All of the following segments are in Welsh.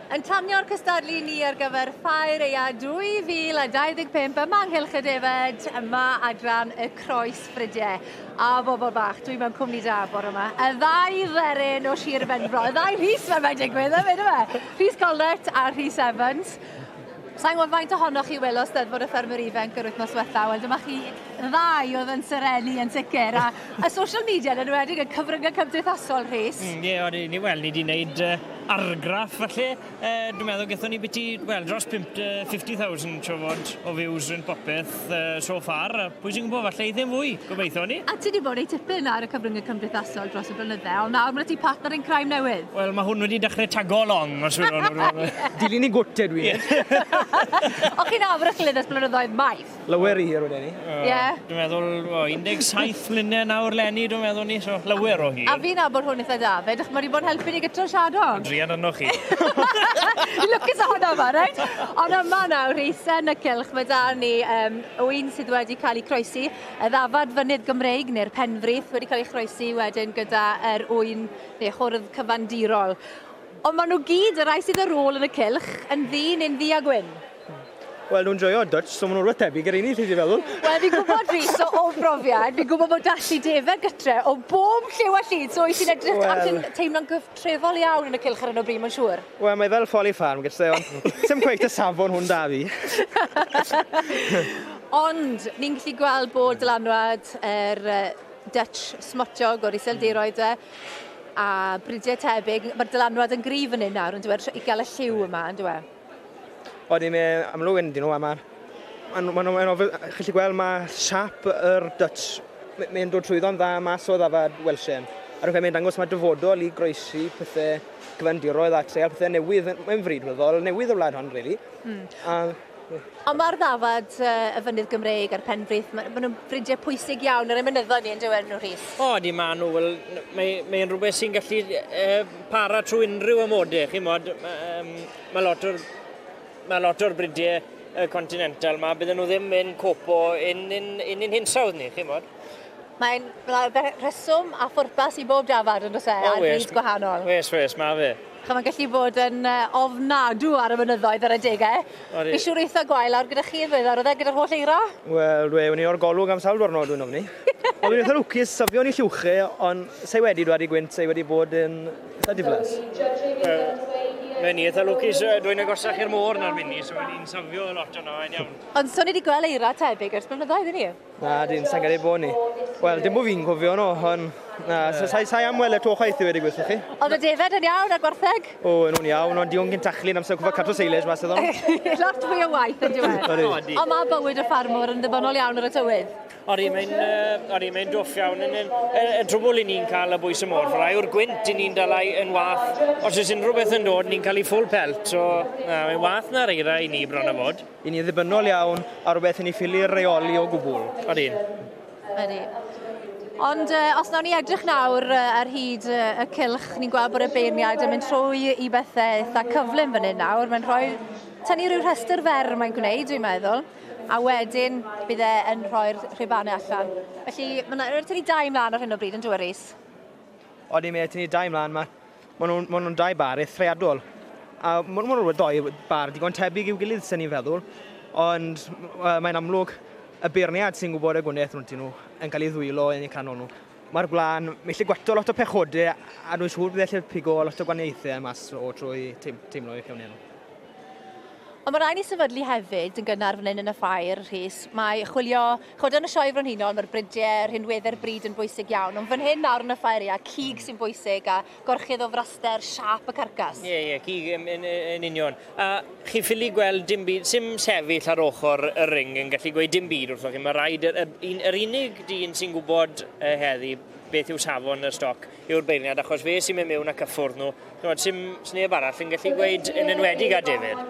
Yn tanio'r cystadlu ni ar gyfer Ffair Aeaf 2025 yma yng Nghylch y Defaid, yma adran y Croes Ffrydiau. A bobl bach, dwi mewn cwmni da bore yma. Y ddau dderyn o Sir Benfro, y ddau Rhys fel mae'n digwydd, hefyd yma. Rhys Collett a Rhys Evans. Sa'n gwybod faint ohonoch chi welodd Steddfod y Ffermwyr Ifanc yr wythnos ddiwetha, wel dyma chi ddau oedd yn serennu yn sicr, a, a social media yn enwedig y cyfryngau cymdeithasol, Rhys. Mm, ie, yeah, ni, wel, ni wedi gwneud argraff falle. Dwi'n meddwl gaethon ni biti, wel, dros 50,000 siŵr fod o views yn popeth so far. A pwy sy'n gwybod, falle i ddim fwy, gobeithio ni. A ti wedi bod ei tipyn ar y cyfryngau cymdeithasol dros y blynydde, ond nawr mae ti partner in crime newydd. Wel, mae hwn wedi dechrau tago along, os yw'n nhw. Dilyn i gwt dwi. O chi'n nabod eich gilydd ers blynyddoedd maith? Lawer i hir wedyn ni. Ie. Dwi'n meddwl, o, 17 mlynedd nawr leni, dwi'n meddwl ni, so lawer o hir. A fi'n nabod hwn eitha da 'fyd, achos ma' 'di bod yn helpu ni gytro'r Siadog. Druan arnoch chi. Lwcus o hwnna 'ma, reit? Ond yma nawr, Rhys, yn y cylch, mae 'da ni um, ŵyn sydd wedi cael ei croesi, y ddafad fynydd Gymreig, neu'r penfrith, wedi cael ei chroesi wedyn gyda yr ŵyn neu hwrdd cyfandirol. Ond maen nhw gyd, y rai sydd ar ôl yn y cylch, yn ddu neu'n ddu a gwyn. Wel, nhw'n joio Dutch, so maen nhw'n rhywbeth tebyg i'r un i, ti feddwl? Wel, fi'n gwybod, Rhys, o, o brofiad, fi'n gwybod bod dallu defaid gytre o bob lliw a llid, so wyt ti'n edrych, well, a ti'n teimlo'n gyftrefol iawn yn y cylch ar hyn o bryd, mae'n siŵr. Wel, mae fel Folly Farm gytre, ond sim cweit y safon hwn da fi. Ond, ni'n gallu gweld bod dylanwad yr Dutch smotiog o'r Iseldiroedd e, a bridiau tebyg, mae'r dylanwad yn gryf yn hyn nawr, yn dweud, i gael y lliw yma, yn dweud. Odi, mae amlwg yn dyn nhw, a mae ma' ma' nhw, chi'n gallu gweld mae siap yr Dutch, mae'n dod trwyddo'n dda mas o ddafad Welshen. A rwy'n mae'n dangos mae dyfodol i groesi pethau cyfandiroedd a treial pethau newydd, mae'n fryd weddol newydd y wlad hon, really. A, Ond mae'r ddafad y fynydd Gymreig a'r Penfrith, maen ma nhw'n fridiau pwysig iawn ar y mynyddoedd ni yn dywed nhw, Rhys. O, di maen nhw, wel, mae'n mae rhywbeth sy'n gallu para trwy unrhyw amodau, chi'n mod, mae lot o'r, mae lot o'r bridiau y continental ma, bydden nhw ddim yn copo yn yn, yn, yn hinsawdd ni, chi'n mod. Mae'n rheswm a phwrpas i bob dafad yn does e, ar bryd gwahanol. Wes, wes, mae fe. Ch'mo' mae'n gallu bod yn ofnadw ar y mynyddoedd ar adegau. Odi. Fi'n siŵr eitha gwael lawr gyda chi hefyd, ar oedd e gyda'r holl eira? Wel, dwi, o'n i o'r golwg am sawl diwrnod, dwi'n ofni. Ond fi'n eitha lwcus, safio ni lluwche, ond sei wedi dwad i gwynt, sei wedi bod yn eitha diflas. Wel, mae ni eitha lwcus, dwi'n agosach i'r môr na'r mini, so ni'n safio lot o'no, yn iawn. Ond so ni wedi gweld eira tebyg ers blynyddoedd, y'n ni? Na, dyn, sa'n credu bod ni. Wel, dim bod fi'n cofio nhw, ond na, sa, sa am weld y to chwaith i wedi gweithio chi. Ond y defaid yn iawn a gwartheg? O, nhw'n iawn, ond digon cyntachlun amser cofio cadw silage mas iddo. Lot fwy o waith yn diwedd. Ond mae bywyd y ffarmwr yn ddibynnol iawn ar y tywydd. Odi, mae'n uh, odi, mae'n dwff iawn. Yn, yn, y, y trwbwl i ni'n cael y bwys y môr, fry yw'r gwynt i ni'n dalai yn wath. Os oes unrhyw beth yn dod, ni'n cael ei full pelt. So, na, mae'n wath na'r eira i ni bron a fod. I ni'n ddibynnol iawn ar rhywbeth i ni ffili reoli o gwbl. Odi. Ydy. Ond uh, os nawn ni edrych nawr uh, ar hyd uh, y cylch, ni'n gweld bod y beirniaid yn mynd trwy i bethau eitha cyflym fan hyn nawr. Mae'n rhoi, tynnu rhyw rhestr fer mae'n gwneud, dwi'n meddwl, a wedyn bydd e yn rhoi'r rhubanau allan. Felly, mae'n tynnu dau mlaen ar hyn o bryd yn dweud, Rhys? Odi, mae tynnu dau mlaen. Mae ma nhw'n ma nhw dau bar eithriadol. A maen ma nhw'n doi bar digon tebyg i'w gilydd, sy'n ni'n feddwl. Ond uh, mae'n amlwg y beirniad sy'n gwybod y gwnaeth rhwng nhw yn cael ei ddwylo yn eu canol nhw. Mae'r gwlân, mae lle gwato lot o pechodau a dwi'n siŵr bydd lle pigo lot o gwaniaethau mas o trwy teimlo i'w cefnau nhw. Ond mae rhaid ni sefydlu hefyd yn gynnar fan hyn yn y ffair, Rhys, mae chwilio, chwod yn y sioe frenhinol, mae'r bridiau, rhinweddau'r bryd yn bwysig iawn, ond fan hyn nawr yn y ffair, ia, cig sy'n bwysig a gorchudd o fraster, siâp y carcas. Ie, ie, cig yn, yn, yn union. A chi ffili gweld dim byd, sim sefyll ar ochr y ring yn gallu gweud dim byd wrthoch chi. Mae rhaid, yr, yr, yr unig dyn sy'n gwybod heddi beth yw safon y stoc yw'r beirniad, achos fe sy'n mynd mewn a cyffwrdd nhw. Ch'mod, sim sneb arall yn gallu gweud yn enwedig â David.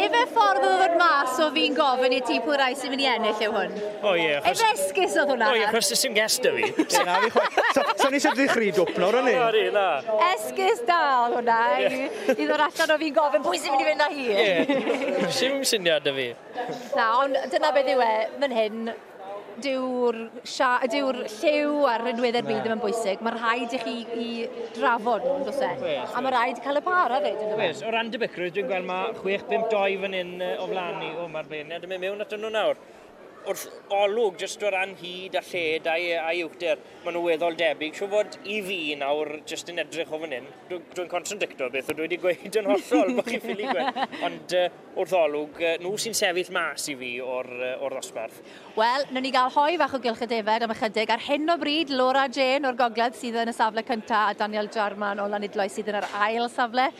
Ife ffordd o ddod mas o fi'n gofyn i ti pwy rai sy'n mynd i ennill yw hwn? O ie, achos... Efe esgus oedd hwnna? O ie, achos sim guess 'da fi. Ie, na, fi chwaith. So, so ni eisiau ddechri dwp nawr, o'n i? Sori, na. Esgus da oedd hwnna, i, i ddod allan o fi'n gofyn pwy sy'n mynd i fynd â hi. Ie, sim syniad 'da fi. Na, ond dyna beth yw e, fan hyn, Dyw'r dyw lliw a'r rinweddau'r byd ddim yn bwysig. Mae rhaid i chi i drafod nhw, does e? A mae rhaid cael y par hefyd. Oes, o ran debygrwydd, dwi'n gweld mae 6-5-2 fan hyn o flaen ni. O, mae'r beirniad yn mynd mewn ato nhw nawr. Wrth olwg, jyst o ran hyd a lled a'i uchder, maen nhw weddol debyg. Siw fod i fi nawr, jyst yn edrych o fan hyn, dwi'n contradicto beth o dwi wedi gweud yn hollol, bod chi'n ffili gweud. Ond wrth olwg, nhw sy'n sefyll mas i fi o'r dosbarth. Wel, wnawn ni gael hoe fach o Gylch y Defaid am ychydig. Ar hyn o bryd, Laura Jane o'r Gogledd sydd yn y safle cyntaf a Daniel Jarman o Lanidloes sydd yn yr ail safle.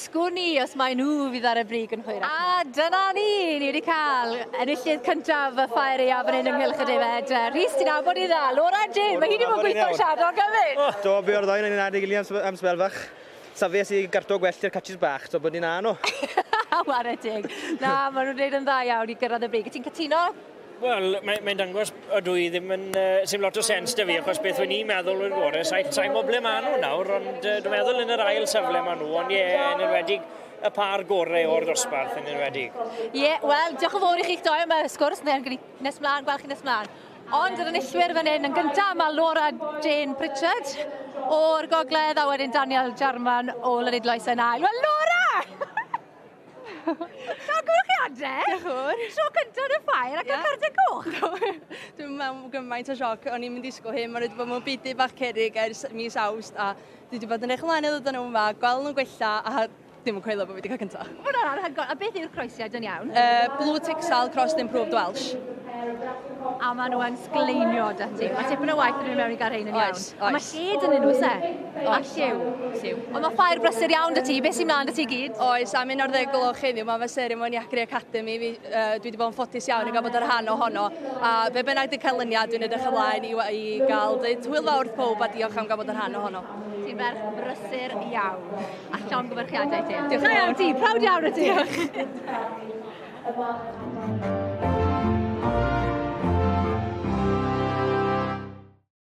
Sgwn i os mae nhw fydd ar y brig yn hwyrach. A dyna ni, ni wedi cael enillydd cyntaf y ffair aeaf fan hyn yng Nghylch y Defaid. Rhys, ti'n nabod i dda. Laura Jane, mae hi wedi bod yn gweithio'n siarad gyfyd. Do, fi o'r ddau yn adeg gilydd am sbel fach. Safes i garto gwellt i'r catches bach, so bod ni'n ano. Ware teg. Na, maen nhw'n gwneud yn dda iawn i gyrraedd y brig. Ti'n cytuno? Wel, mae'n mae dangos ydw i ddim yn... Sim lot o sens da fi, achos beth wy'n i'n meddwl o'r gorau, sa'i sa mo ble maen nhw nawr, ond dwi'n meddwl yn yr ail safle maen nhw, ond ie, yn enwedig y par gorau o'r dosbarth yn enwedig. Ie, yeah, wel, diolch yn fawr i chi'ch doi am y sgwrs, nes mlaen, gweld chi nes mlaen. Ond yr enillwyr fan hyn, yn gyntaf mae Laura Jane Pritchard o'r Gogledd, a wedyn Daniel Jarman o Lanidloes yn ail. Wel, Laura! Llongyfarchiadau! Diolch yn fawr. Tro cyntaf yn y ffair ac yn cerdyn coch. Dwi'n mewn gymaint o sioc, o'n i'n mynd i disgwyl hyn, maen nhw wedi bod mewn beudy bach cerig ers mis Awst a dwi wedi bod yn edrych ymlaen i ddod â nhw yma, gweld nhw'n gwella a ddim yn coelio bod fi wedi cael cyntaf. Mae hwnna'n anhygoel. A beth yw'r croesiad yn iawn? Blue Texel Cross Improved Welsh. A maen nhw yn sgleinio da ti. Mae tipyn o waith yn mynd mewn i gael rhain yn iawn. Oes, A mae oes. lled yn nhw, oes e? A lliw. Lliw. Ond mae ffair brysur iawn da ti. Beth sy'n mlaen da ti gyd? Oes, am 11 gloch heddiw, mae fe seremoni Agri Academy. Fi, dwi wedi bod yn ffodus iawn i gael bod yn rhan ohono. A be bynnag di canlyniad, dwi'n edrych ymlaen i gael dweud hwyl fawr wrth pob a diolch am gael bod yn rhan ohono. Ti'n ferch brysur iawn. A llongyfarchiadau ti. Diolch yn Da iawn fawr. ti. Proud iawn o ti. Diolch.